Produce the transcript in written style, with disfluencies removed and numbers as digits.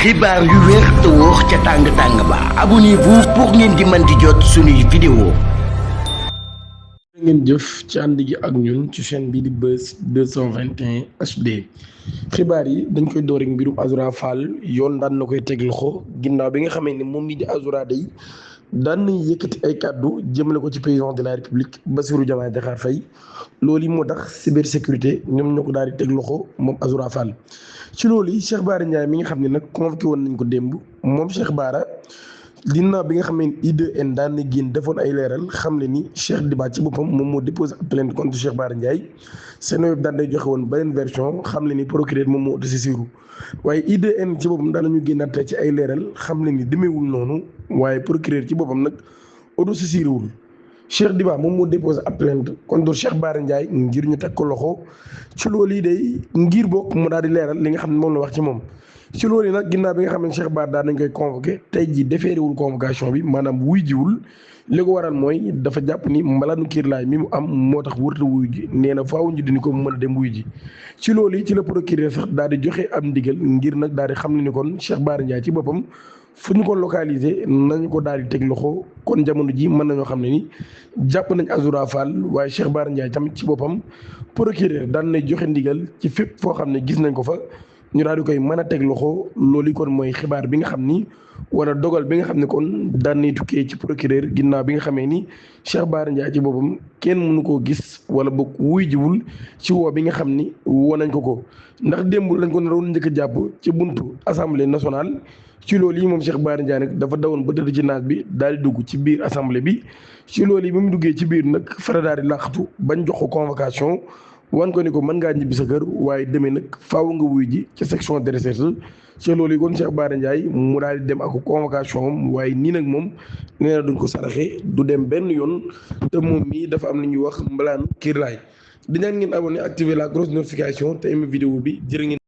xibaar yu wér te wóor ca tàng-tàng ba abonnez-vous pour ngeen di mën di jot suñuy vidéo. ngeen jëf ci ànd gi ak ñun ci chaîne bi di Buzz 221 HD xibaar yi dañ koy door ak mbirum Azoura Fall yoon daan na koy teg loxo ginnaaw bi nga xamee ne moom mi di Azoura day daan nañ yëkkati ay kàddu jëmale ko ci président de la république Bassirou Diomaye Diakhar Faye loolu yi moo tax cybersécurité ñoom ñoo ko daal di teg loxo moom Azoura Fall. ci loolu yi Cheikh Bara Ndiaye mi nga xam ne nag convoqué woon nañ ko démb moom Cheikh Bara ginnaaw bi nga xam ne I2N daan na génn defoon ay leeral xam ne ni Cheikh Diba ci boppam moom moo déposé ab plainte contre Cheikh Bara Ndiaye Seneweb daan day joxe woon beneen version xam ne ni procureur moom moo autosaisiru waaye I2N ci boppam daan nañu génnaat ci ay leeral xam ne ni demeewul noonu waaye procureur ci boppam nag autosaisiruwul Cheikh Diba moom moo déposé ab plainte contre Cheikh Bara Ndiaye ngir ñu teg ko loxo ci loolu yi day ngir bokk mu daal di leeral li nga xam ne moom la wax ci moom. ci loolu yi nag ginnaaw bi nga xam ne Cheikh Bara daan nañ koy convoqué tey jii defeerewul convocation bi maanaam wuy jiwul li ko waral mooy dafa jàpp ni mbalaanu kiirlaay mi mu am moo tax wërta wuy ji nee na faaw ñu dindi ko mu mën a dem wuy ji. ci loolu yi ci la procureur sax daal di joxe am ndigal ngir nag daal di xam ne ni kon Cheikh Bara Ndiaye ci boppam fu ñu ko localisé nañu ko daal di teg loxo kon jamono ji mën nañoo xam ne ni jàpp nañ Azoura Fall waaye Cheikh Bara Ndiaye tamit ci boppam procureur daan nay joxe ndigal ci fépp foo xam ne gis nañ ko fa ñu daal di koy mën a teg loxo loolu kon mooy xibaar bi nga xam ni wala dogal bi nga xam ne kon daan nay tukkee ci procureur ginnaaw bi nga xamee ni Cheikh Bara Ndiaye ci boppam kenn mënu koo gis wala boog wuy jiwul ci woo bi nga xam ni woo nañ ko ndax démb lañ ko naroon njëkk a jàpp ci buntu assemblée nationale. ci loolu yi moom Cheikh Bara Ndiaye nag dafa dawoon ba tëdd ci naaj bi daal di dugg ci biir assemblée bi ci loolu yi ba mu duggee ci biir nag fara daal di làqatu bañ jox ko convocation wan ko ni ko mën ngaa ñibbi sa kër waaye demee nag faaw nga wuy ji ca section de recherche ci loolu yi kon Cheikh Bara Ndiaye mu daal di dem ak convocation am waaye nii nag moom nee na duñ ko saraxe du dem benn yoon te moom mii dafa am lu ñuy wax mbalaan kiirlaay di ñaan ngeen abonné activer la grosse notification te aimé vidéo bi jërë ngeen